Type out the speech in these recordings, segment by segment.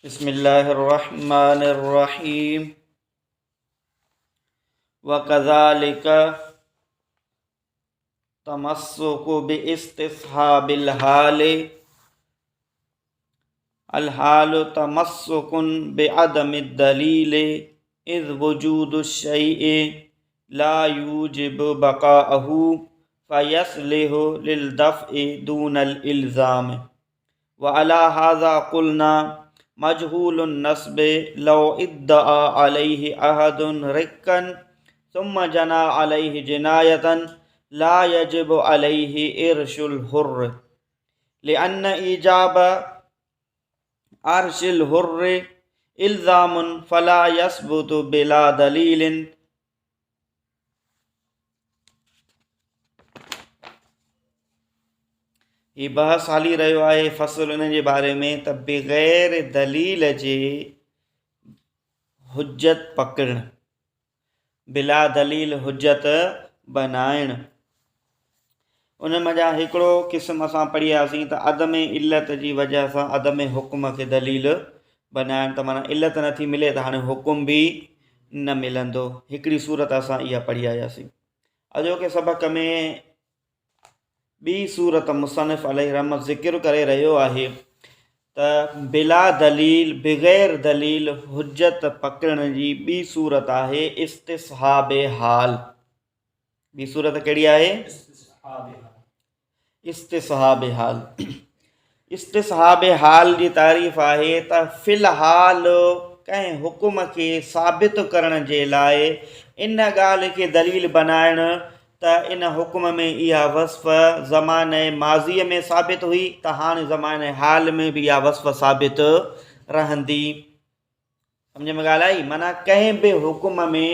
بسم الله الرحمن الرحيم وكذلك تمسك باستصحاب الحال الحال تمسك بعدم الدليل إذ وجود الشيء لا يوجب بقاءه فيصلح للدفع دون الإلزام وعلى هذا قلنا مجهول النسب لو ادعى عليه أحد ركا ثم جنى عليه جناية لا يجب عليه إرش الحر لأن إيجاب عرش الحر إلزام فلا يثبت بلا دليل هي بحث هلي رهيو آهي فصل ان جي باري ۾ ته بغير دليل جي حجت پڪڙڻ بلا دليل حجت بنائڻ ان منجهان هڪڙو قسم اسان پڙهي آياسين ته عدم علت جي وجه سان عدم حڪم کي دليل بنائڻ ته معنيٰ علت نٿي ملي ته هاڻي حڪم به نه ملندو هڪڙي صورت اسان اها پڙهي آياسين اڄوڪي سبق ۾ ٻي صورت مصنف عليه رحمت ذڪر ڪري رهيو آهي ته بلا دليل بغير دليل حجت پڪڙڻ جي ٻي صورت آهي استصحاب حال ٻي صورت ڪهڙي آهي؟ استصحاب حال استصحاب حال جي تعريف آهي ته في الحال ڪنهن حڪم کي ثابت ڪرڻ جي لاء ان ڳالهه کي دليل بنائڻ ته ان حڪم ۾ اها وصف زمانه ماضيء ۾ ثابت هئي ته هاڻي زمانه حال ۾ به اها وصف ثابت رهندي. سمجهه ۾ ڳالهه آئي؟ معنيٰ ڪنهن به حڪم ۾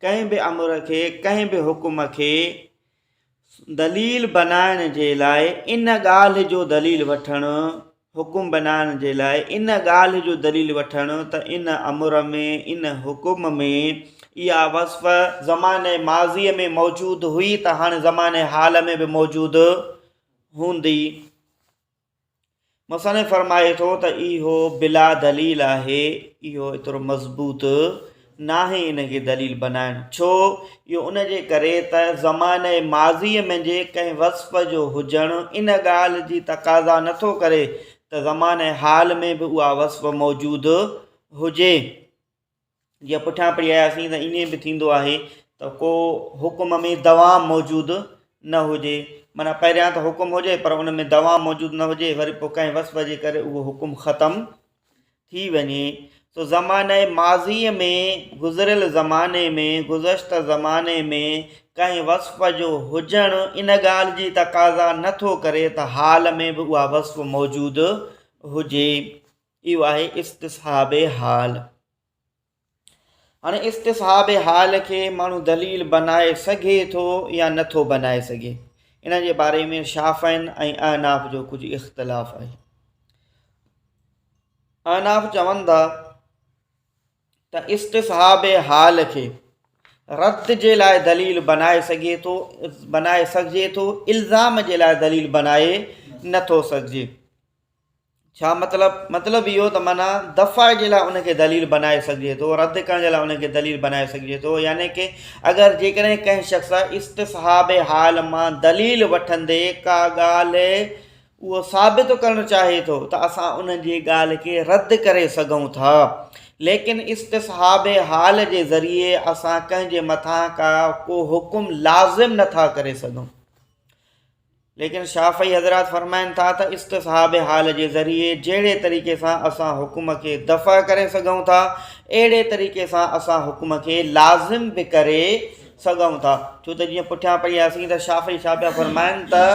ڪنهن به امر کي ڪنهن به حڪم کي دليل بنائڻ جي لاء ان ڳالهه جو دليل وٺڻ حڪم بنائڻ جي لاء ان ڳالهه جو دليل وٺڻ ته ان امر ۾ ان حڪم ۾ اها وصف زمانه ماضيء ۾ موجود هئي ته هاڻي زمانه حال ۾ به موجود هوندي. مصنف فرمائي ٿو ته اهو بلا دليل آهي، اهو ايترو مضبوط ناهي ان کي دليل بنائڻ، ڇو؟ اهو ان جي ڪري ته زمانه ماضيء ۾ جي ڪنهن وصف جو هجڻ ان ڳالهه جي تقاضا نٿو ڪري ته زمانه حال ۾ به اها وصف موجود هجي. جيئن پٺيان پڙهي آياسين ته ائين به ٿيندو آهي ته ڪو حڪم ۾ دوام موجود نه هجي معنيٰ پهريان ته حڪم هجي پر ان ۾ دوام موجود نه هجي وري پوء ڪنهن وصف جي ڪري اهو حڪم ختم ٿي وڃي سو زمانه ماضيء ۾ گذريل زماني ۾ گذشته زماني ۾ ڪنهن وصف جو هجڻ ان ڳالهه جي تقاضا نٿو ڪري ته حال ۾ به اها وصف موجود هجي. اهو آهي استصحاب حال. هاڻي استصحاب حال کي ماڻهو دليل بنائي سگهي ٿو يا نٿو بنائي سگهي ان جي باري ۾ شافعين ۽ احناف جو ڪجهه اختلاف آهي. احناف چون ٿا ته استصحاب حال کي رد جي لاء دليل بنائي سگهي ٿو بنائي سگهجي ٿو الزام جي لاء دليل بنائي نٿو سگهجي. ڇا مطلب؟ مطلب اهو ته معنيٰ دفع جي لاء ان کي دليل بنائي سگهجي ٿو، رد ڪرڻ جي لاء ان کي دليل بنائي سگهجي ٿو، يعني ڪه اگر جيڪڏهن ڪنهن شخص استصحاب حال مان دليل وٺندي ڪا ڳالهه اهو ثابت ڪرڻ چاهي ٿو ته اسان ان جي ڳالهه کي رد ڪري سگهون ٿا، ليڪن استصحاب حال جي ذريعي اسان ڪنهن جي مٿان ڪا ڪو حڪم لازم نٿا ڪري سگهون. ليڪن شافعي حضرات فرمائن ٿا ته استصحاب حال جي ذريعي جهڙي طريقي سان اسان حڪم کي دفع ڪري سگهون ٿا اهڙي طريقي سان اسان حڪم کي لازم به ڪري سگهون ٿا ڇو ته جيئن پٺيان پڙهياسين ته شافعي ڇا پيا فرمائن ته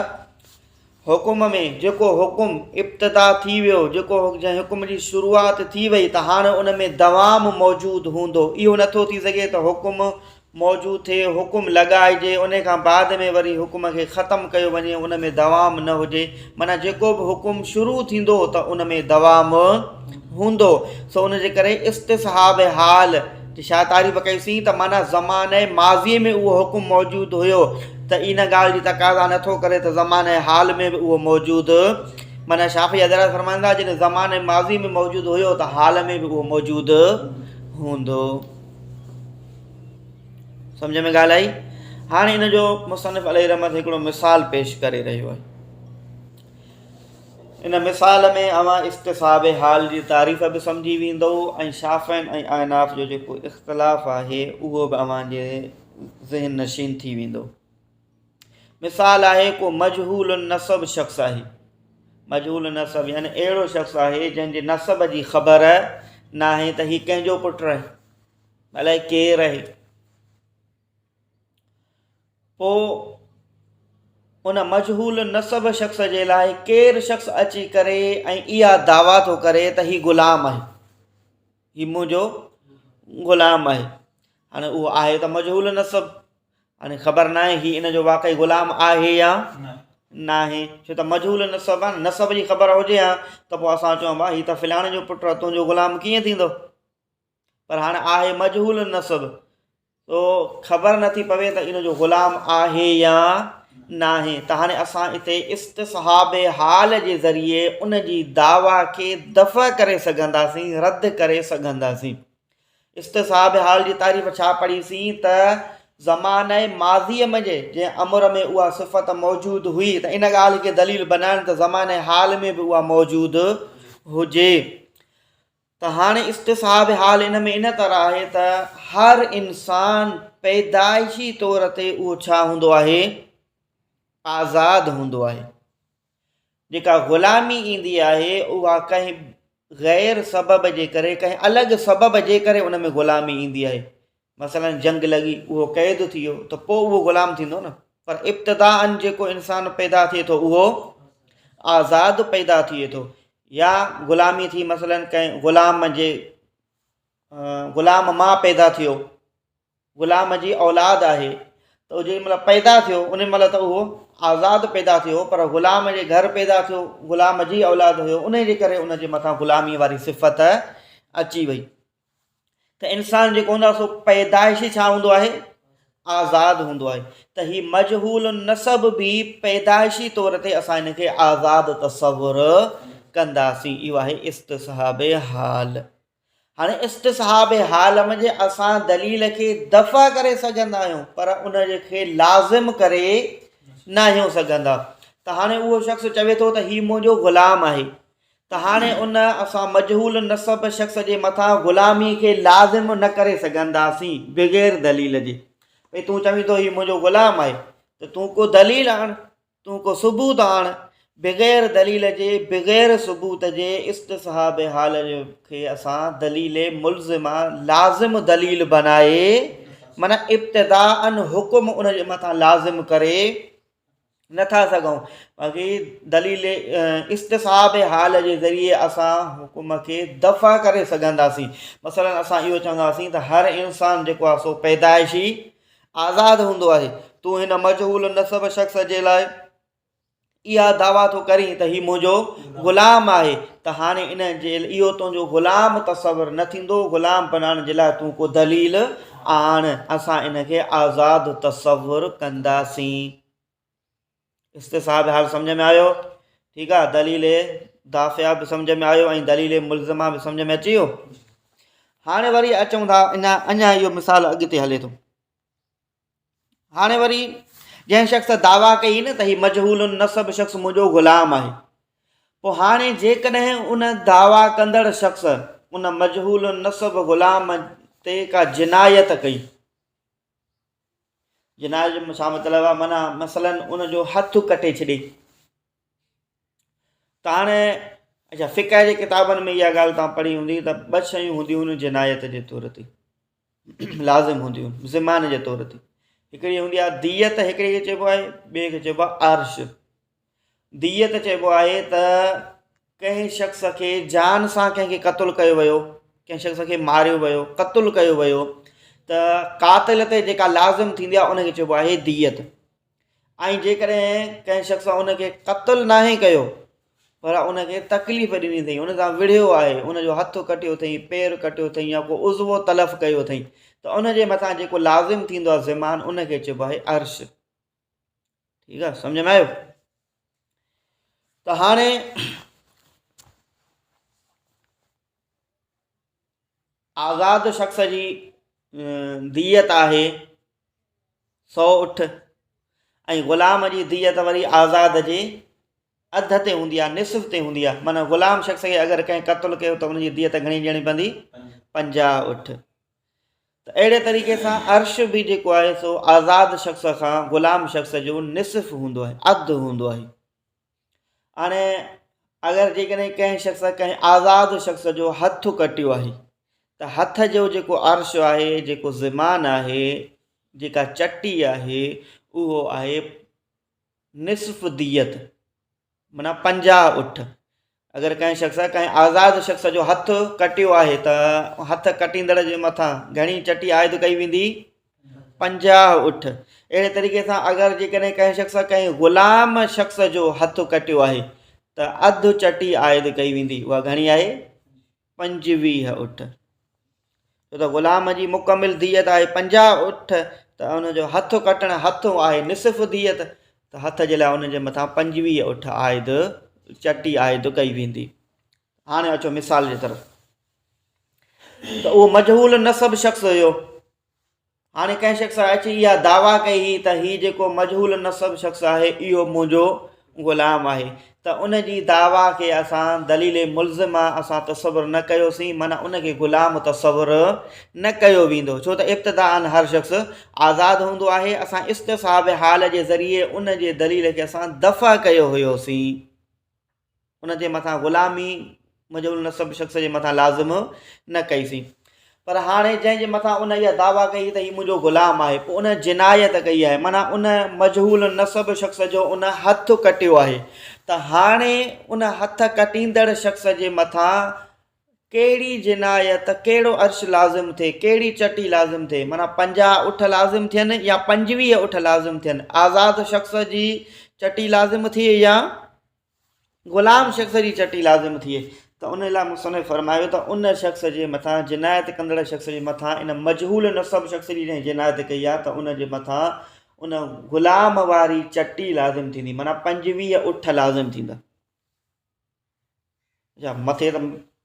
حڪم ۾ جيڪو حڪم ابتدا ٿي ويو جيڪو جنهن حڪم جي شروعات ٿي وئي ته هاڻي ان ۾ دوام موجود هوندو اهو نٿو ٿي سگهي ته حڪم موجود ٿئي، حڪم لڳائجي، ان کان بعد ۾ وري حڪم کي ختم ڪيو وڃي، ان ۾ دوام نه هجي، معنيٰ جيڪو به حڪم شروع ٿيندو ته ان ۾ دوام هوندو، سو ان جي ڪري استصحاب حال جي ڇا تعريف ڪئي سين ته معنيٰ زمانه ماضيء ۾ اهو حڪم موجود هيو ته ان ڳالهه جي تقاضا نٿو ڪري ته زمانه حال ۾ به اهو موجود. معنيٰ شافعي حضرات فرمائن ٿا جڏهن زمان ماضي ۾ موجود هيو ته حال ۾ به اهو موجود هوندو. سمجھ ۾ ڳالهه آئي؟ هاڻي ان جو مصنف عليه رحمت هڪڙو مثال پيش ڪري رهيو آهي. ان مثال ۾ اوهان استصحاب حال جي تعريف به سمجهي ويندؤ ۽ شافعين ۽ احناف جو جيڪو اختلاف آهي اهو به اوهان جي ذهن نشين ٿي ويندو. مثال آهي ڪو مجهول النسب شخص آهي. مجهول النسب يعني اهڙو شخص آهي جنهن جي نسب جي خبر ناهي ته هي ڪنهن جو پٽ آهي، الائي ڪير آهي. پوء ان مجهول النسب شخص جي لاء ڪير شخص اچي ڪري ۽ اها دعويٰ ٿو ڪري ته هي غلام آهي، هي منهنجو غلام آهي. هاڻي اهو آهي ته مجهول النسب، هاڻي خبر ناهي هي ان جو واقعي غلام آهي يا ناهي، ڇو ته مجهول النسب آهي، نسب جي خبر هجي ها ته پوء اسان چئون ها هي ته فلاڻي جو پٽ آهي، تنهنجو غلام ڪيئن ٿيندو؟ پر هاڻي آهي مجهول النسب، تو خبر نٿي پوي ته ان جو غلام آهي يا ناهي. ته هاڻي اسان اتي استصحاب حال جي ذريعي ان جي دعويٰ کي دفع ڪري سگهنداسين، رد ڪري سگهنداسين. استصحاب حال جي تعريف ڇا پڙهيسين ته زمانه ماضيء منجهه جنهن امر ۾ اها صفت موجود هئي ته ان ڳالهه کي دليل بنائڻ ته زمانه حال ۾ به اها موجود هجي. ته هاڻي استصحاب حال ان ۾ ان طرح آهي ته هر انسان پيدائشي طور تي اهو ڇا هوندو آهي؟ آزاد هوندو آهي. جيڪا غلامي ايندي آهي اها ڪنهن غير سبب جي ڪري، ڪنهن الڳ سبب جي ڪري ان ۾ غلامي ايندي آهي. مثلا جنگ لڳي، اهو قيد ٿي ويو ته پوء اهو غلام ٿيندو نه. پر ابتداءً جيڪو انسان پيدا ٿئي ٿو اهو آزاد پيدا ٿئي ٿو. يا غلامي ٿي، مثلا ڪنهن غلام جي غلام مان پيدا ٿيو، غلام جي اولاد آهي ته جنهن مهل پيدا ٿيو ان مهل ته اهو آزاد پيدا ٿيو، پر غلام جي گهر پيدا ٿيو، غلام جي اولاد هيو، ان جي ڪري ان جي مٿان غلامي واري صفت اچي وئي. ته انسان جيڪو هوندو آهي سو پيدائشي ڇا هوندو آهي؟ آزاد هوندو آهي. ته هي مجهول النسب به پيدائشي طور تي اسان هن کي آزاد تصور ڪنداسين. اهو آهي استصحاب حال. هاڻي استصحاب حال منجهه اسان دليل کي دفع ڪري سگهندا آهيون پر ان کي لازم ڪري ناهيون سگهندا. ته هاڻي اهو شخص چوي ٿو ته هي منهنجو غلام آهي، ته هاڻي ان اسان مجهول النسب شخص جي مٿان غلامي کي لازم نه ڪري سگهنداسين بغير دليل جي. ڀئي تون چوين ٿو هي منهنجو غلام آهي ته تون ڪو دليل آڻ، تون ڪو ثبوت آڻ. بغير دليل جي، بغير ثبوت جي استصحاب حال کي اسان دليل ملزمه، لازم دليل بنائي، معنيٰ ابتداءً حڪم ان جي مٿان لازم ڪري نٿا سگهون. باقي دليل استصحاب حال جي ذريعي اسان حڪم کي دفع ڪري سگهنداسين. مثلا اسان اهو چونداسين ته هر انسان جيڪو آهي سو پيدائشي آزاد هوندو آهي. تون هن مجهول النسب شخص جي لاء اها دعويٰ ٿو ڪرين ته هي منهنجو غلام آهي، ته هاڻي ان جي اهو تنهنجو غلام تصور نه ٿيندو. غلام بنائڻ جي لاء تون ڪو دليل آڻ، اسان ان کي آزاد تصور ڪنداسين. استصحاب حال سمجھ ۾ آيو؟ ٺيڪ آ، دليل دافعه به سمجھ ۾ آيو ۽ دليل ملزمه به سمجھ ۾ اچي ويو. هاڻي وري اچون ٿا، اڃا اهو مثال اڳتي هلي ٿو. هاڻي وري جنهن شخص دعويٰ ڪئي نه ته هي مجهول النسب شخص منهنجو غلام آهي، پوء هاڻي جيڪڏهن ان دعويٰ ڪندڙ شخص ان مجهول النسب غلام تي ڪا جنايت ڪئي، جنايت جو ڇا مطلب آهي؟ معنيٰ مثلاً ان جو هٿ ڪٽي ڇڏي ته هاڻي اڇا فقه جي ڪتابن ۾ اها ڳالهه توهان پڙهي هوندي ته ٻه شيون هونديون هيون جنايت جي طور تي لازم هونديون آهن زمان جي طور تي. هڪڙي هوندي آهي ديت، هڪڙي کي چئبو آهي، ٻئي کي چئبو آهي عرش. ديت چئبو آهي ته ڪنهن شخص کي جان سان ڪنهن کي قتل ڪيو ويو، ڪنهن شخص کي ماريو ويو، قتل ڪيو ويو ته قاتل تي جيڪا لازم ٿيندي آهي ان کي چئبو آهي ديت. ۽ جيڪڏهن ڪنهن شخص ان کي قتل ناهي ڪيو پر ان کي تڪليف ڏني اٿئي، ان سان وڙهيو آهي، ان جو هٿ ڪٽيو اٿئي، پير ڪٽيو اٿئي يا ڪو عضوو تلف ڪيو اٿئي ته ان جي مٿان جيڪو لازم ٿيندو آهي زمان ان کي چئبو آهي عرش. ٺيڪ آهي، سمجھ ۾ آيو؟ ته هاڻي آزاد شخص جي ديت آهي سو اٺ ۽ غلام جي ديت وري آزاد جي اڌ تي هوندي آهي نصف تي هوندي آهي معنيٰ غلام شخص کي اگر ڪنهن قتل ڪيو ته ان جي ديت گهڻي ڏيڻي پوندي پنجاهه اٺ ته اهڙي طريقي سان عرش به جيڪو آهي سو آزاد شخص کان غلام شخص جو نصف هوندو آهي اڌ هوندو آهي هاڻي اگر جيڪڏهن ڪنهن شخص ڪنهن آزاد شخص جو هٿ ڪٽيو آهي ته هٿ جو جيڪو عرش آهي جيڪو زمان آهي جيڪا چٽي آهي اهو آهي نصف ديت معنيٰ پنجاهه اٺ. اگر ڪنهن شخص ڪنهن آزاد شخص جو هٿ ڪٽيو آهي ته هٿ ڪٽيندڙ جي مٿان گهڻي چٽي عائد ڪئي ويندي؟ 50 اٺ. اهڙي طريقي سان اگر جيڪڏهن ڪنهن شخص ڪنهن غلام شخص جو هٿ ڪٽيو آهي ته اڌ چٽي عائد ڪئي ويندي، اها گهڻي آهي؟ 25 اٺ. ڇو ته غلام جي مڪمل ديت آهي 50 اٺ ته ان جو هٿ ڪٽڻ هٿ آهي نصف ديت ته هٿ جي لاء ان جي مٿان 25 اٺ عائد چٽي عائد ڪئي ويندي. هاڻي اچو مثال جي طرف ته اهو مجهول نسب شخص هيو. هاڻي ڪنهن شخص اچي اها دعويٰ ڪئي هئي ته هي جيڪو مجهول النسب شخص آهي اهو منهنجو غلام آهي ته ان جي دعويٰ کي اسان دليل ملزمه اسان تصور نه ڪيوسين معنيٰ ان کي غلام تصور نه ڪيو ويندو ڇو ته ابتداءً هر شخص آزاد هوندو آهي اسان استصحاب حال جي ذريعي ان جي دليل کي اسان دفع ڪيو هيوسين. ان جي مٿان غلامي مجهول النسب شخص جي مٿان لازم نه ڪئي سين. پر هاڻي جنهن جي مٿان ان اها دعويٰ ڪئي ته هي منهنجو غلام آهي پوء ان جنايت ڪئي آهي معنيٰ ان مجهول النسب شخص جو ان هٿ ڪٽيو آهي ته هاڻي ان هٿ ڪٽيندڙ شخص جي مٿان ڪهڙي جنايت ڪهڙو عرش لازم ٿئي ڪهڙي چٽي لازم ٿئي معنيٰ 50 اٺ لازم ٿين يا 25 اٺ لازم ٿين آزاد شخص جي چٽي لازم ٿئي يا غلام شخص جي چٽي لازم ٿئي ته ان لاء مصنف فرمايو ته ان شخص جي مٿان جنايت ڪندڙ شخص جي مٿان ان مجهول نسب شخص جي جنهن جنايت ڪئي آهي ته ان جي مٿان ان غلام واري چٽي لازم ٿيندي معنيٰ 25 اٺ لازم ٿيندا. اچا مٿي ته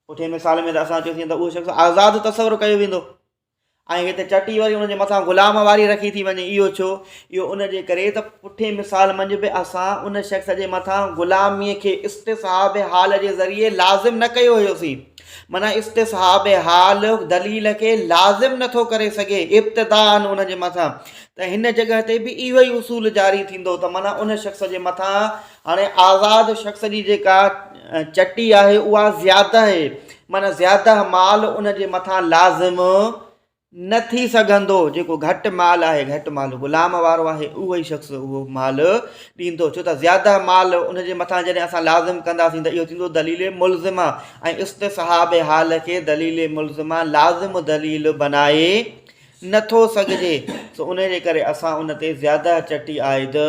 پٺئين مثال ۾ ته اسان چيوسين ته اهو شخص آزاد تصور ڪيو ويندو ۽ هتي چٽي وري ان جي مٿان غلام واري رکي ٿي وڃي اهو ڇو؟ اهو ان جي ڪري ته پٺئين مثال منجهه به اسان ان شخص جي مٿان غلاميء کي استصحاب حال جي ذريعي لازم نه ڪيو هيوسين معنيٰ استصحاب حال دليل کي لازم نه ٿو ڪري سگهي ابتداءً ان جي مٿان ته هن جڳهه تي به اهو ئي اصول جاري ٿيندو ته معنيٰ ان شخص جي مٿان هاڻي آزاد شخص جي جيڪا چٽي آهي اها زياده آهي معنيٰ زياده مال ان جي مٿان لازم نه ٿي سگهندو جيڪو گهٽ مال آهي گهٽ مال غلام وارو آهي اهو ئي شخص اهو مال ڏيندو ڇو ته زياده مال ان جي مٿان جڏهن اسان لازم ڪنداسين ته اهو ٿيندو دليل ملزمه ۽ استصحاب حال کي دليل ملزمه لازم دليل بنائي نه ٿو سگهجي سو ان جي ڪري اسان ان تي زياده چٽي عائد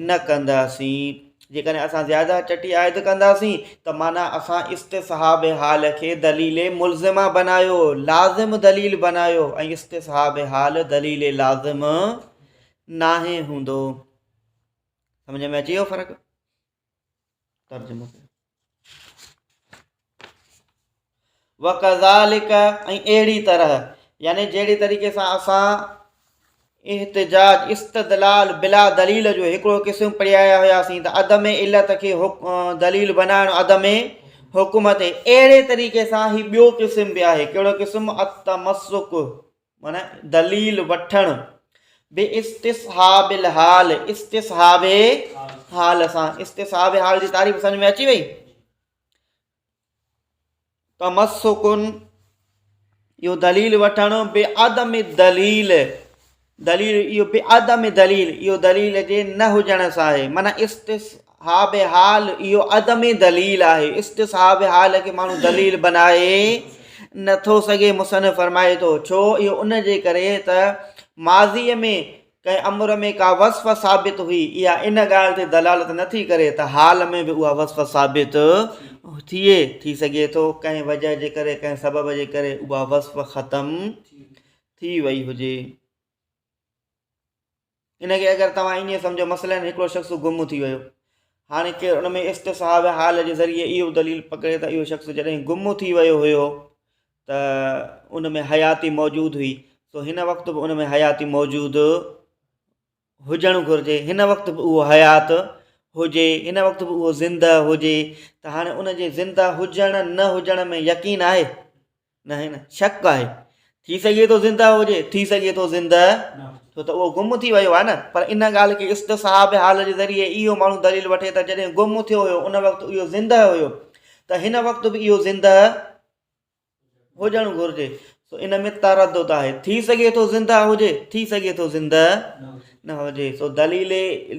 نه ڪنداسين. جيڪڏهن اسان زياده چٽي عائد ڪنداسين ته معنيٰ اسان استصحاب حال کي دليل ملزمه بنايو، لازم دليل بنايو ۽ استصحاب حال دليل لازم ناهي هوندو. سمجھ ۾ اچي ويو فرق؟ ترجمو ڪيو. وڪذالڪ ۽ اهڙي طرح يعني جهڙي طريقي سان اسان احتجاج استدلال بلا دليل جو هڪڙو قسم پڙهي آيا هياسين ته عدم علت کي دليل بنائڻ عدم حڪم تي اهڙي طريقي سان هي ٻيو قسم به آهي ڪهڙو قسم التمسڪ معنی دليل وٺڻ باستصحاب الحال استصحاب حال سان استصحاب حال جي تعريف سمجھ ۾ اچي وئي تمسڪ اهو دليل وٺڻ بعدم الدليل دليل اهو بعدم دليل اهو دليل جي نه هجڻ سان آهي معنی استصحاب حال اهو عدم دليل آهي استصحاب حال کي ماڻهو دليل بنائي نٿو سگهي مصنف فرمائي ٿو ڇو اهو ان جي ڪري ته ماضيء ۾ ڪنهن امر ۾ ڪا وصف ثابت هئي، اها ان ڳالهه تي دلالت نه ٿي ڪري ته حال ۾ به اها وصف ثابت ٿئي. ٿي سگهي ٿو ڪنهن وجه جي ڪري، ڪنهن سبب جي ڪري اها وصف ختم ٿي وئي هجي. ان کي اگر توهان ائين سمجهو مثلاً هڪڙو شخص گم ٿي ويو. هاڻي ڪير ان ۾ استصحاب حال جي ذريعي اهو دليل پڪڙي ته اهو شخص جڏهن گم ٿي ويو هيو ته ان ۾ حياتي موجود هئي سو هن وقت به ان ۾ حياتي موجود هجڻ گهرجي هن وقت به اهو حيات هجي هن وقت به اهو زنده هجي ته هاڻي ان جي زنده هجڻ نه هجڻ ۾ يقين آهي نه آهي نه شڪ آهي ٿي سگهي ٿو زنده هجي ٿي سگهي ٿو زنده ڇو ته اهو گم ٿي ويو آهي نه پر ان ڳالهه کي استصحاب حال جي ذريعي اهو ماڻهو دليل وٺي ته جڏهن گم ٿيو هيو ان وقت اهو زنده هيو ته هن وقت به اهو زنده هجڻ گهرجي سو ان ۾ تردد آهي ٿي سگهي ٿو زنده هجي ٿي سگهي ٿو زنده نه هجي سو دليل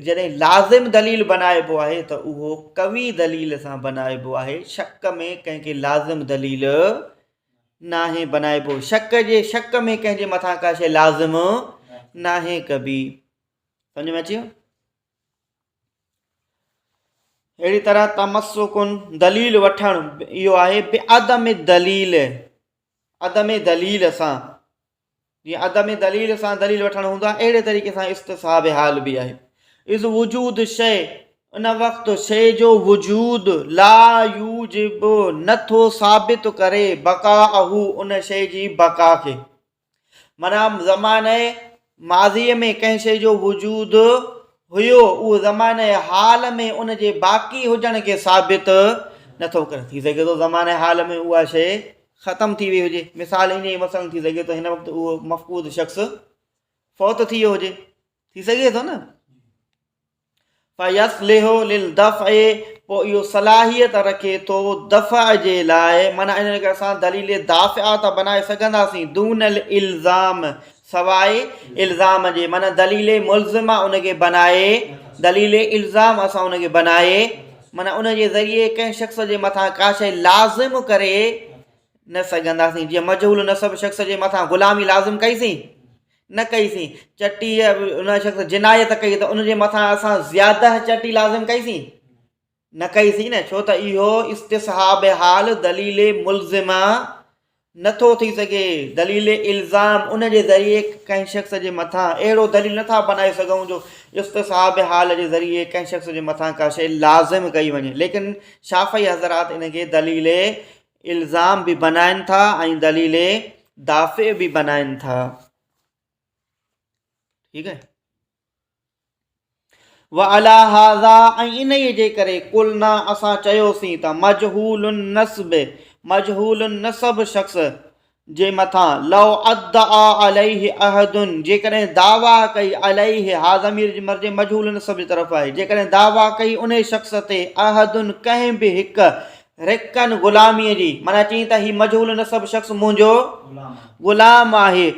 جڏهن لازم دليل بنائبو آهي ته اهو قوي دليل سان بنائبو آهي شڪ ۾ ڪنهن کي لازم دليل ناهي بنائبو شڪ جي شڪ ۾ ڪنهن جي مٿان ڪا شيء لازم ناهي ڪبي سمجھ ۾ اچي ويو اهڙي طرح تمسڪ دليل وٺڻ اهو آهي بعدم دليل عدم دليل سان جيئن عدم دليل سان دليل وٺڻ هوندو آهي اهڙي طريقي سان استصحاب حال به آهي از وجود شيء ان وقت شيء جو وجود لا يوجب نٿو ثابت ڪري بقاءه ان شيء جي بقا کي معنيٰ زمانه ماضيء ۾ ڪنهن شيء جو وجود هيو اهو زمانه حال ۾ ان جي باقي هجڻ کي ثابت نٿو ڪري. ٿي سگهي ٿو زمانه حال ۾ اها شيء ختم ٿي وئي هجي. مثال ائين ئي مثلاً ٿي سگهي ٿو هن وقت اهو مفقود شخص فوت ٿي ويو هجي. ٿي سگهي ٿو نه. فيصلح للدفع پوء اهو صلاحيت رکي ٿو دفع جي لاء معنيٰ ان کي اسان دليل دافعه ته بنائي سگهنداسين دون الالزام سواء الزام جي معنيٰ دليل ملزمه ان کي بنائي دليل الزام اسان ان کي بنائي معنيٰ ان جي ذريعي ڪنهن شخص جي مٿان ڪا شيء لازم ڪري نه سگهنداسين جيئن مجهول نسب شخص جي مٿان غلامي لازم ڪئيسين نه ڪئيسين چٽي ان شخص جنايت ڪئي ته ان جي مٿان اسان زياده چٽي لازم ڪئيسين نه ڪئيسين نه ڇو ته اهو استصحاب حال دليل ملزمه نٿو ٿي سگهي دليل الزام ان جي ذريعي ڪنهن شخص جي مٿان اهڙو دليل نٿا بنائي سگهون جو استصحاب حال جي ذريعي ڪنهن شخص جي مٿان ڪا شيء لازم ڪئي وڃي ليڪن شافعي حضرات ان کي دليل الزام به بنائن ٿا ۽ دليل دافع به بنائن ٿا ٺيڪ آهي وعلى هذا ۽ انهيء جي ڪري قلنا اسان چيوسين ته مجهول النسب مجهول النسب شخص جي مٿان لو ادعا عليه احد جيڪڏهن دعويٰ ڪئي عليه ها ضمير جي مرجع مجهول النسب جي طرف آهي جيڪڏهن دعويٰ ڪئي انهي شخص تي احد ڪنهن به هڪ رقن غلاميء جي معنيٰ چيائين ته هي مجهول النسب شخص منهنجو غلام آهي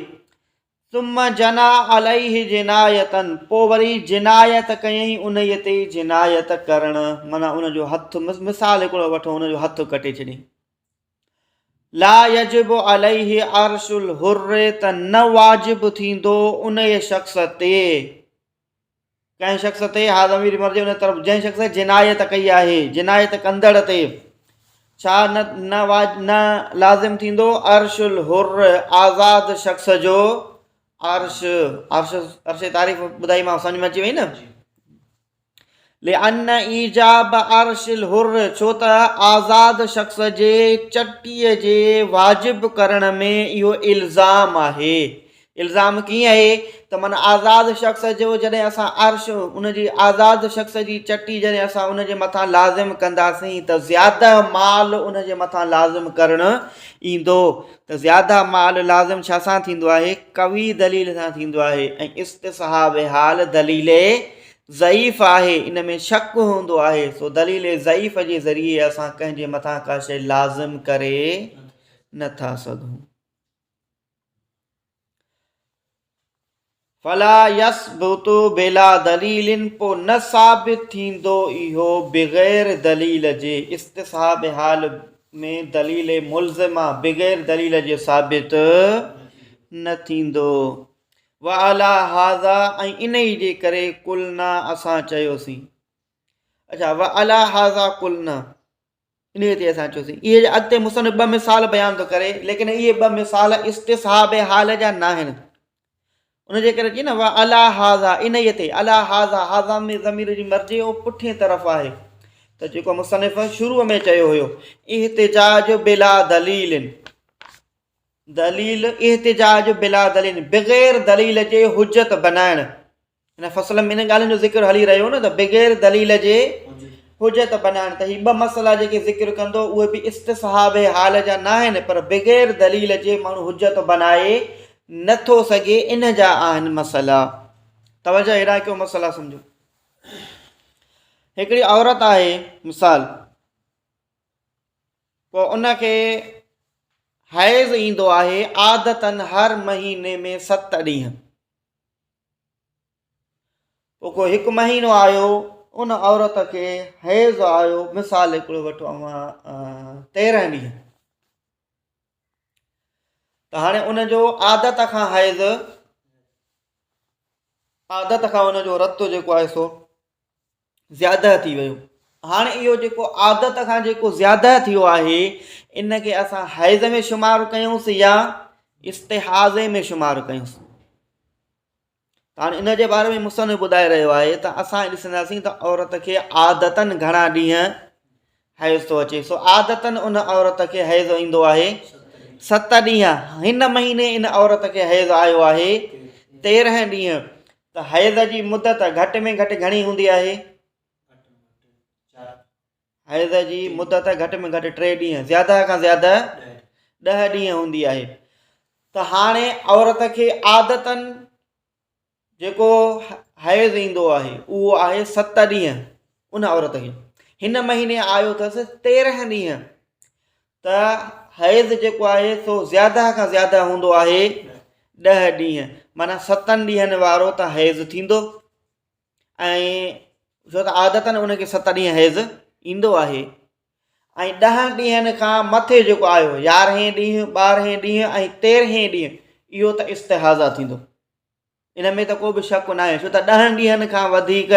ثم جنا عليه جناية پوء وري جنايت ڪيائين انهيء تي جنايت ڪرڻ معنيٰ ان جو هٿ مثال هڪڙو وٺو ان جو هٿ ڪٽي ڇڏيائين لا يجب عليه عرش الحر ته نه واجب ٿيندو انهيء شخص تي ڪنهن شخص تي ها ضمير مرجع ان طرف جنهن شخص جنايت ڪئي آهي جنايت ڪندڙ تي ڇا نه نه واج نه لازم ٿيندو عرش الحر آزاد شخص جو عرش عرش عرش تعريف ٻڌائي مان سمجھ ۾ اچي وئي نه لأن ايجاب عرش الحر ڇو ته آزاد شخص جي چٽيء جي واجب ڪرڻ ۾ اهو الزام آهي. الزام ڪيئن آهي ته معنيٰ آزاد شخص جو جڏهن اسان عرش ان جي آزاد شخص جي چٽي جڏهن اسان ان جي مٿان لازم ڪنداسين ته زياده مال ان جي مٿان لازم ڪرڻ ايندو ته زياده مال لازم ڇا سان ٿيندو آهي قوي دليل سان ٿيندو آهي ۽ استصحاب حال دليل ضعيف آهي ان ۾ شڪ هوندو آهي سو دليل ضعيف جي ذريعي اسان ڪنهن جي مٿان ڪا شيء لازم ڪري نه ٿا سگهون. فلا يثبت بلا دليل پو نه ثابت ٿيندو اهو بغير دليل جي استصحاب حال ۾ دليل ملزمه بغير دليل جي ثابت نه ٿيندو. وعلي هذا ۽ انهي جي ڪري قلنا اسان چيوسين اڇا وعلي هذا قلنا انهي تي اسان چيوسين اهي اڳتي مصنف ٻه مثال بيان ٿو ڪري ليڪن اهي ٻه مثال استصحاب حال جا ناهن ان جي ڪري چي نه وعلي هذا انهي تي علي هذا هذا ۾ ضمير جي مرجع او پٺين طرف آهي. ته جيڪو مصنف شروع ۾ چيو هيو احتجاج بلا دليل دليل احتجاج بلا دليل بغير دليل جي حجت بنائڻ. هن فصل ۾ انهن ڳالهين جو ذڪر هلي رهيو نه ته بغير دليل جي حجت بنائڻ ته هي ٻه مسئلا جيڪي ذڪر ڪندو اهي به استصحاب حال جا ناهن پر بغير دليل جي ماڻهو حجت بنائي نٿو سگهي ان جا آهن مسئلا. توجه هيڏانهن ڪيو مسئلا سمجھو. هڪڙي عورت آهي مثال پوء ان کي حيض ايندو آهي عادتن هر مهيني ۾ ست ڏينهن. پوء ڪو هڪ مهينو آيو ان عورت کي حيض آيو مثال هڪڙو وٺو اوهان تيرهن ڏينهن ته هاڻي ان جو عادت کان حيض عادت کان ان جو رت جيڪو آهي سو زياده ٿي ويو. هاڻي اهو جيڪو عادت کان جيڪو زياده ٿيو آهي ان کي اسان حيض ۾ شمار ڪيونس يا استحاضي ۾ شمار ڪيونس. هاڻي ان جي باري ۾ مصنف ٻڌائي رهيو آهي ته اسان ڏسنداسين ته عورت کي عادتن گهڻا ڏينهن حيض ٿو اچي سو عادتن ان عورت کي حيض ايندو آهي ست ڏينهن هن مهيني ان عورت کي حيض آيو آهي تيرهن ڏينهن ته حيض جي مدت گهٽ ۾ گهٽ گهڻي هوندي آهي؟ حيض جي مدت گهٽ ۾ گهٽ ٽي ڏينهن زياده کان زياده ڏهه ڏينهن هوندي آهي ته هاڻي عورت کي عادتن جيڪو حيض ايندو آهي اهو آهي ست ڏينهن ان عورت کي هن مهيني آيو اٿس تيرهن ڏينهن ته حيض جيڪو آهي سو زياده کان زياده هوندو آهي ڏهه ڏينهن معنيٰ ستن ڏينهن وارو ته حيض ٿيندو ۽ ڇو ته عادتن ان کي ست ڏينهن حيض ايندو آهي ۽ ڏهن ڏينهن کان مٿي جيڪو آيو يارهين ڏينهن ٻارهين ڏينهن ۽ تيرهين ڏينهن اهو ته استحاضه ٿيندو ان ۾ ته ڪو به شڪ ناهي ڇو ته ڏهن ڏينهن کان وڌيڪ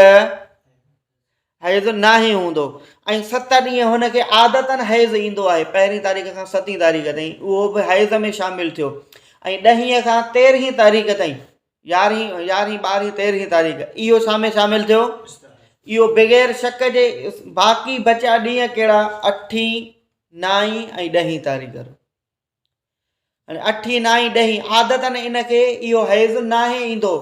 حيض ناهي هوندو ۽ ست ڏينهن هن کي عادتن حيض ايندو آهي پهرين تاريخ کان ستين تاريخ تائين اهو به حيض ۾ شامل ٿيو ۽ ڏهين کان تيرهين تاريخ تائين يارهين يارهين ٻارهين تيرهين تاريخ اهو ڇا ۾ شامل ٿيو اهو بغير شڪ جي باقي بچيا ڏينهن ڪهڙا اٺين نائين ۽ ڏهين تاريخ هاڻي اٺين نائين ڏهين عادتن ان کي اهو حيض ناهي ايندو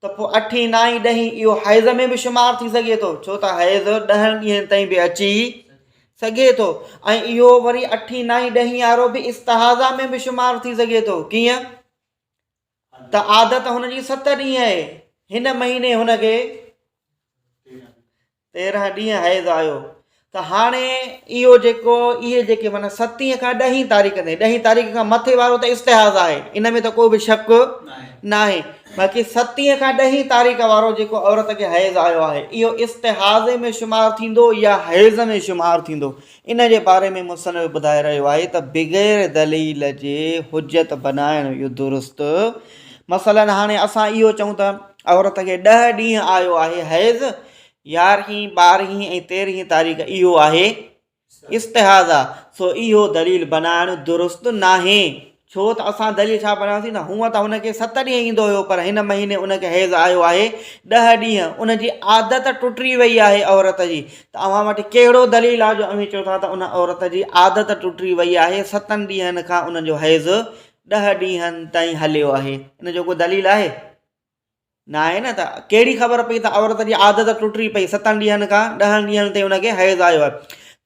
ته پوء اٺين نائين ڏهين اهو حيض ۾ به شمار ٿي سگهي ٿو ڇو ته حيض ڏهن ڏينهن تائين به اچي سگهي ٿو ۽ اهو وري اٺين نائين ڏهين وارو به استحاضه ۾ به شمار ٿي سگهي ٿو ڪيئن ته عادت هن جي ست ڏينهن آهي هن مهيني هن کي 13 ڏينهن حيض آيو ته هاڻي اهو جيڪو اهي جيڪي معنيٰ ستين کان ڏهين تاريخ تائين ڏهين تاريخ کان مٿي وارو ته استحاض آهي ان ۾ ته ڪو به شڪ ناهي باقي ستين کان ڏهين تاريخ وارو جيڪو عورت کي حيض آيو آهي اهو استحاضي ۾ شمار ٿيندو يا حيض ۾ شمار ٿيندو ان جي باري ۾ مصنف ٻڌائي رهيو آهي ته بغير دليل جي حجت بنائڻ اهو درست مثلا هاڻي اسان اهو چئون ته عورت کي ڏهه ڏينهن آيو آهي حيض، يارهين، ٻارهين ۽ تيرهين تاريخ اهو آهي استحاضه، سو اهو دليل بنائڻ درست ناهي، ڇو ته اسان دليل ڇا بنايوسين ته هونء ته هن کي ست ڏينهن ايندو هيو پر هن مهيني ان کي حيض آيو آهي ڏهه ڏينهن، ان جي عادت ٽٽي وئي آهي عورت جي ته اوهان وٽ ڪهڙو دليل آهي جو اوهين چئو ٿا ته ان عورت جي عادت ٽٽي وئي آهي ستن ڏينهن کان ان جو حيض ڏهه ڏينهن تائين هليو آهي ان جو ڪو دليل آهي؟ ناهي نه ته ڪهڙي خبر پئي ته عورت جي عادت ٽٽي پئي ستن ڏينهن کان ڏهن ڏينهن تائين ان کي حيض آيو آهي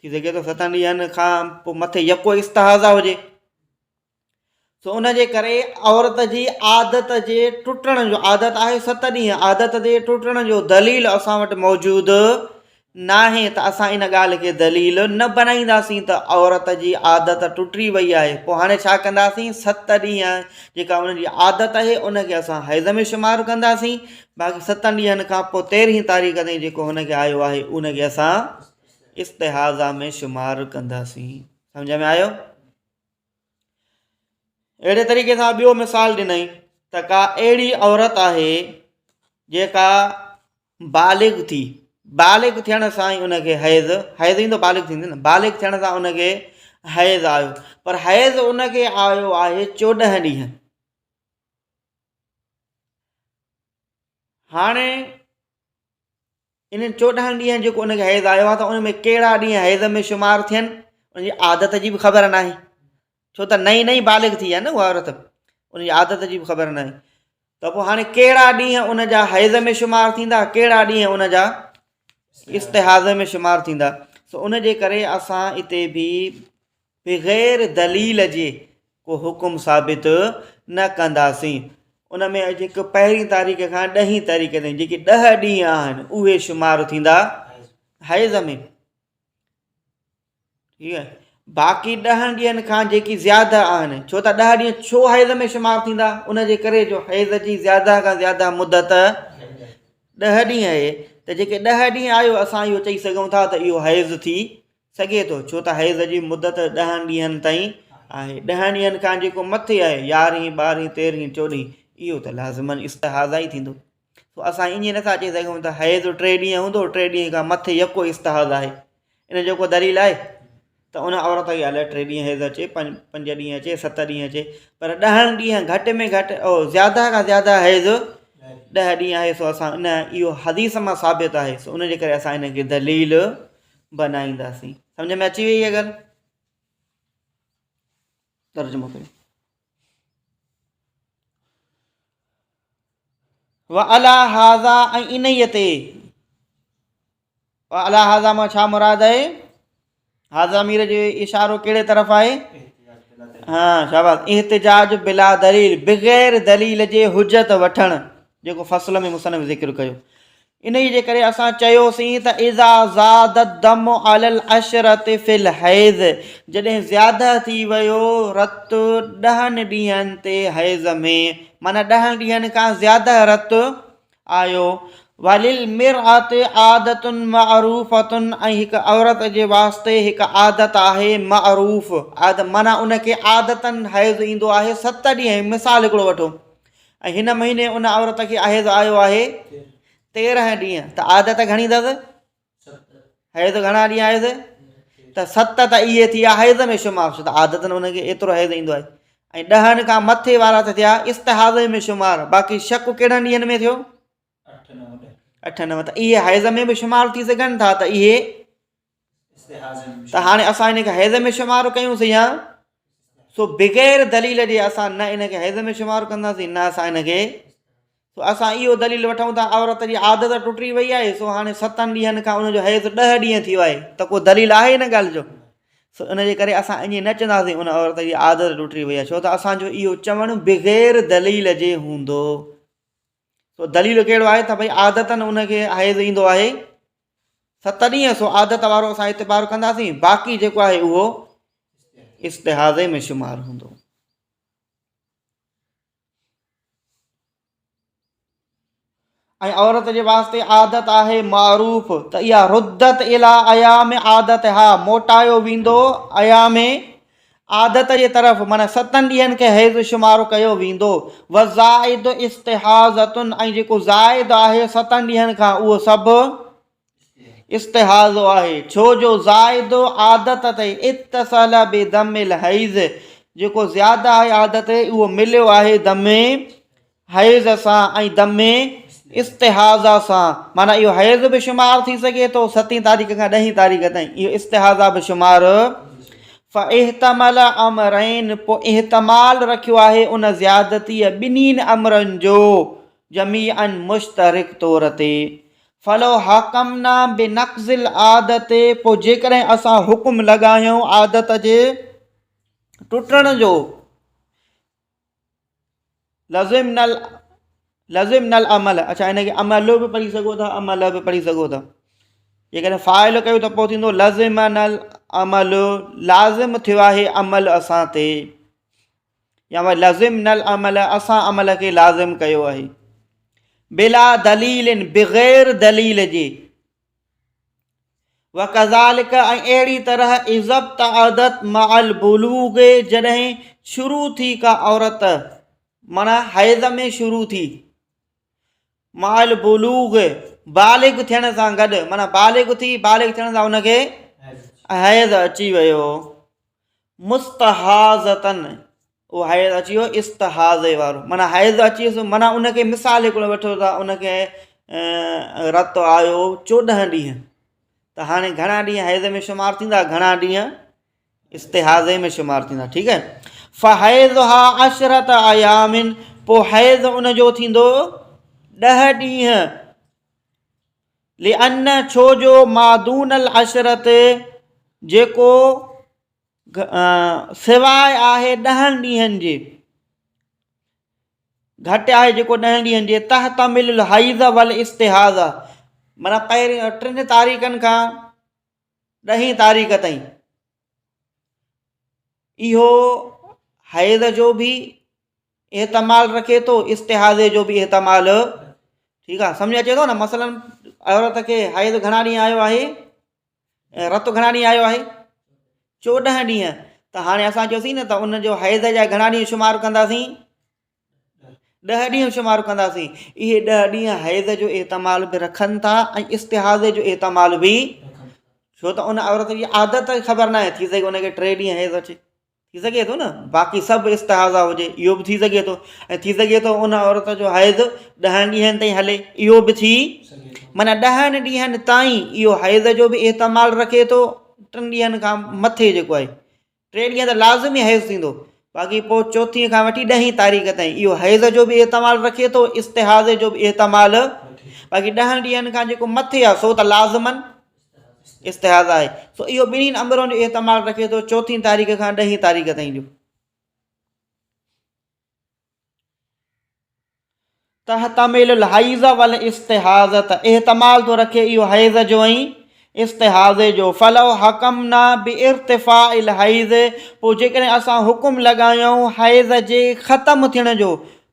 ٿي سگهي ٿو ستن ڏينهن کان پوء مٿي يڪو استحاضه هجي سو ان جي ڪري عورت جي عادت جي ٽٽڻ جو عادت آهي ست ڏينهن عادت جي ٽٽڻ جو دليل اسان وٽ موجود ناهي ته اسان ان ڳالهه کي دليل نه بنائينداسين ته عورت جي عادت ٽٽي وئي آهي پوء هاڻي ڇا ڪنداسين ست ڏينهن جيڪا ان جي عادت آهي ان کي اسان حيض ۾ شمار ڪنداسين باقي ستن ڏينهن کان پوء تيرهين تاريخ تائين جيڪو هن کي آيو آهي ان کي اسان استحاضه ۾ شمار ڪنداسين سمجھ ۾ آيو اهڙي طريقي سان ٻيو مثال ڏنائين ته ڪا اهڙي عورت آهي جيڪا بالغ ٿي بالغ ٿيڻ سان ئي ان کي حيض حيض ايندو بالغ ٿيندي نه بالغ ٿيڻ سان ان کي حيض آيو پر حيض ان کي آيو آهي چوڏهن ڏينهن هاڻي انهن 14 ڏينهن جيڪو ان کي حيض آيو آهي ته ان ۾ ڪهڙا ڏينهن حيض ۾ شمار ٿين ان جي عادت جي به خبر ناهي ڇو ته نئين نئين بالغ ٿي آهي نه اها عورت ان جي عادت جي به خبر ناهي ته پوء هاڻي ڪهڙا ڏينهن ان جا حيض ۾ شمار ٿيندا ڪهڙا ڏينهن ان جا استحاضي ۾ شمار ٿيندا سو ان جي ڪري اسان اتي به بغير دليل جي ڪو حڪم ثابت نه ڪنداسين. ان ۾ هڪ پهرين تاريخ کان ڏهين تاريخ تائين جيڪي ڏهه ڏينهن آهن اهي شمار ٿيندا حيض ۾. ٺيڪ آهي باقي ڏهن ڏينهن کان جيڪي زياده آهن ڇو ته ڏهه ڏينهن ڇو حيض ۾ شمار ٿيندا ان جي ڪري جو حيض جي زياده کان زياده مدت ڏهه ڏينهن آهي ته جيڪي ڏهه ڏينهن آيو اسان اهو چئي سگهون ٿا ته اهو حيض ٿي سگهي ٿو، ڇو ته حيض جي مدت ڏهن ڏينهن تائين آهي. ڏهن ڏينهن کان جيڪو مٿي آهي، يارهين، ٻارهين، تيرهين، چوڏهين، اهو ته لازماً استحاضه ئي ٿيندو. سو اسان ائين نٿا چئي سگهون ته حيض ٽي ڏينهن هوندو، ٽي ڏينهن کان مٿي يڪو استحاضه آهي. ان جو ڪو دليل آهي ته ان عورت کي الائي ٽي ڏينهن حيض اچي، پنج ڏينهن اچي، ست ڏينهن اچي، پر ڏهن ڏينهن گهٽ ۾ گهٽ زياده کان زياده حيض ڏهه ڏينهن آهي، سو اسان ان اهو حديث مان ثابت آهي، سو ان جي ڪري اسان ان کي دليل بنائينداسين. سمجھ ۾ اچي وئي اها ڳالهه؟ ترجمو ڪريو. وعلى هذا ۽ انهيء تي وعلى هذا مان ڇا مراد آهي؟ هذا ضمير جو اشارو ڪهڙي طرف آهي؟ ها شاباس احتجاج بلا دليل بغير دليل جي حجت وٺڻ جيڪو فصل ۾ مصنف ذڪر ڪيو انهيء جي ڪري اسان چيوسين ته اذا زاد الدم علي العشرة في الحيض جڏهن زياده ٿي ويو رت ڏهن ڏينهن تي حيض ۾ معنيٰ ڏهن ڏينهن کان زياده رت آيو وللمرأة عادة معروفة ۽ هڪ عورت جي واسطي هڪ عادت آهي معروف عادت معنيٰ ان کي عادتاً حيض ايندو آهي ست ڏينهن مثال هڪڙو وٺو ۽ هن مهيني ان عورت کي حيض آيو آهي 13 ڏينهن ته عادت گهڻي اٿس حيض گهڻا ڏينهن آيس ته ست ته اهي ٿي ويا حيض ۾ شمار ڇو ته عادتن ان کي ايترو حيض ايندو آهي ۽ ڏهن کان مٿي وارا ته ٿيا استحاضي ۾ شمار باقي شڪ ڪهڙن ڏينهن ۾ ٿيو اٺ نو ته اهي حيض ۾ به شمار ٿي سگهن ٿا ته اهي ته هاڻي اسان ان کي حيض ۾ شمار ڪيونسين يا سو بغير دليل جي اسان نه ان کي حيض ۾ شمار ڪنداسين نه اسان ان کي سو اسان اهو دليل وٺون ٿا عورت جي عادت ٽٽي وئي آهي سو هاڻي ستن ڏينهن کان ان جو حيض ڏهه ڏينهن ٿي ويو آهي ته ڪو دليل آهي ان ڳالهه جو سو ان جي ڪري اسان ائين نه چونداسين ان عورت جي عادت ٽٽي وئي آهي ڇو ته اسان جو اهو چوڻ بغير دليل جي هوندو سو دليل ڪهڙو آهي ته ڀئي عادتن ان کي حيض ايندو آهي ست ڏينهن سو عادت وارو اسان اعتبار ڪنداسين باقي جيڪو آهي اهو استحاضي ۾ شمار هوندو. ۽ عورت جي واسطي عادت آهي معروف ته اها ردت الى ايام عادتها موٽايو ويندو ايام عادت جي طرف معنيٰ ستن ڏينهن کي حيض شمار ڪيو ويندو والزائد استحاضة ۽ جيڪو زائد آهي ستن ڏينهن کان اهو سڀ استحاضو آهي ڇو جو زائد عادت تي اتصل بدم الحيض جيڪو زياده آهي عادت تي اهو مليو آهي دم حيض سان ۽ دم استحاضه سان معنيٰ اهو حيض به شمار ٿي سگهي ٿو ستين تاريخ کان ڏهين تاريخ تائين اهو استحاضه به شمار فاحتمل امرين پوء احتمال رکيو آهي ان زيادتيء ٻنهين امرن جو جميعا مشترڪ طور تي فلو حڪمنا بنقض العادت پوء جيڪڏهن اسان حڪم لڳايون عادت جي ٽٽڻ جو لزمنا لزمنا العمل اڇا هن کي عمل به پڙهي سگهو ٿا عمل به پڙهي سگهو ٿا جيڪڏهن فاعل ڪيو ته پوء ٿيندو لزمنا العمل لازم ٿيو آهي عمل اسان تي يا وري لزمنا العمل اسان عمل کي لازم ڪيو آهي بلا دليل بغير دليل جي وڪذالڪ ۽ اهڙي طرح اذا ابتعدت مع البلوغ جڏهن شروع ٿي ڪا عورت معنيٰ حيض ۾ شروع ٿي مع البلوغ بالغ ٿيڻ سان گڏ معنيٰ بالغ ٿي بالغ ٿيڻ سان ان کي حيض اچي ويو مستحاضة اهو حيض اچي ويو استحاضي وارو معنيٰ حيض اچي ويس معنيٰ ان کي مثال هڪڙو وٺو ٿا ان کي رت آيو 14 ڏينهن ته هاڻي گهڻا ڏينهن حيض ۾ شمار ٿيندا گهڻا ڏينهن استحاضي ۾ شمار ٿيندا ٺيڪ آهي فحيضها عشرة ايام پوء حيض ان جو ٿيندو 10 ڏينهن لأن ڇو جو ما دون العشرة جيڪو سواء آهي ڏهن ڏينهن جي گهٽ آهي جيڪو ڏهن ڏينهن جي تحتمل الحيض والاستحاضه معنيٰ پهرين ٽن تاريخن کان ڏهين تاريخ تائين اهو حيض جو به احتمال رکي ٿو استحاضي جو به احتمال ٺيڪ آهي سمجھ اچي ٿو نه مثلا عورت کي حيض گهڻا ڏينهن آيو آهي رت گهڻا ڏينهن آيو آهي 14 ڏينهن ته هاڻي اسان چيوسين نه ته ان جو حيض جا گهڻا ڏينهن شمار ڪنداسين 10 ڏينهن شمار ڪنداسين اهي 10 ڏينهن حيض جو احتمال به رکن ٿا ۽ استحاضي جو احتمال به ڇو ته ان عورت جي عادت خبر ناهي ٿي سگهي ان کي 3 ڏينهن حيض اچي ٿي سگهي ٿو نه باقي سڀ استحاضه هجي اهو به ٿي سگهي ٿو ۽ ٿي سگهي ٿو ان عورت جو حيض ڏهن ڏينهن تائين هلي اهو به ٿي معنيٰ ڏهن ڏينهن تائين اهو حيض جو به احتمال رکي ٿو ٽن ڏينهن کان مٿي جيڪو آهي ٽي ڏينهن ته لازمي حيض ٿيندو باقي پوء چوٿين کان وٺي ڏهين تاريخ تائين اهو حيض جو به احتمال رکي ٿو استحاضي جو به احتمال باقي ڏهن ڏينهن کان جيڪو مٿي آهي سو ته لازمن استحاضه آهي سو اهو ٻنهين امرن جو احتمال رکي ٿو چوٿين تاريخ کان ڏهين تاريخ تائين جو. تحتمل الحيض والاستحاضة احتمال ٿو رکي اهو حيض جو ۽ استحاضي جو فلو حڪمنا بارتفاع الحيض پوء جيڪڏهن اسان حڪم لڳايون حيض جي ختم ٿيڻ جو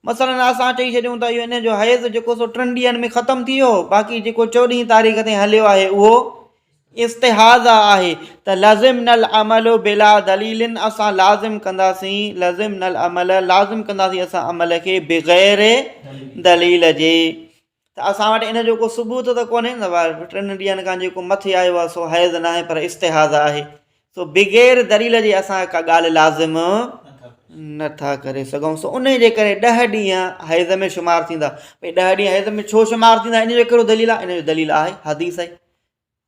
مثلاً اسان چئي ڇڏيون ته اهو ان جو حيض جيڪو سو ٽن ڏينهن ۾ ختم ٿي ويو باقي جيڪو چوڏهين تاريخ تائين هليو آهي اهو استحاضه آهي ته لزمنا العمل بلا دليل اسان لازم ڪنداسين لزمنا العمل لازم ڪنداسين اسان عمل کي بغير دليل جي ته اسان وٽ ان جو ڪو ثبوت ته ڪونهي نه ٽن ڏينهن کان جيڪو مٿي آيو آهي سو حيض ناهي پر استحاضه آهي سو بغير دليل جي اسان ڪا ڳالهه لازم نه ٿا ڪري سگهون سو انهي جي ڪري 10 ڏينهن حيض ۾ شمار ٿيندا ڀئي 10 ڏينهن حيض ۾ ڇو شمار ٿيندا ان جو ڪهڙو دليل آهي ان جو دليل آهي حديث آهي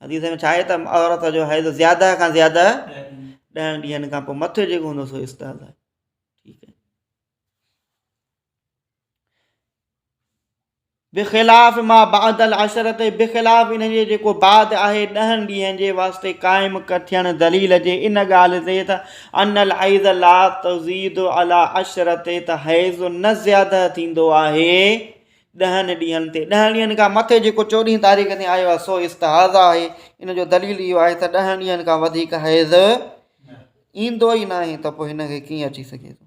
حديث ۾ ڇا آهي ته عورت جو حيض زياده کان زياده 10 ڏينهن کان پوء مٿي جيڪو هوندو سو استحاض آهي ٺيڪ آهي بخلاف ما بعد العشرة بخلاف ان جي جيڪو بعد آهي ڏهن ڏينهن جي واسطي قائم ٿيڻ دليل جي ان ڳالهه تي ته ان الحيض لا تزيد علي عشرة ته حيض نه زياده ٿيندو آهي ڏهن ڏينهن تي ڏهن ڏينهن کان مٿي جيڪو چوڏهين تاريخ تي آيو آهي سو استحاضه آهي ان جو دليل اهو آهي ته ڏهن ڏينهن کان وڌيڪ حيض ايندو ئي ناهي ته پوء هن کي ڪيئن اچي سگهي ٿو.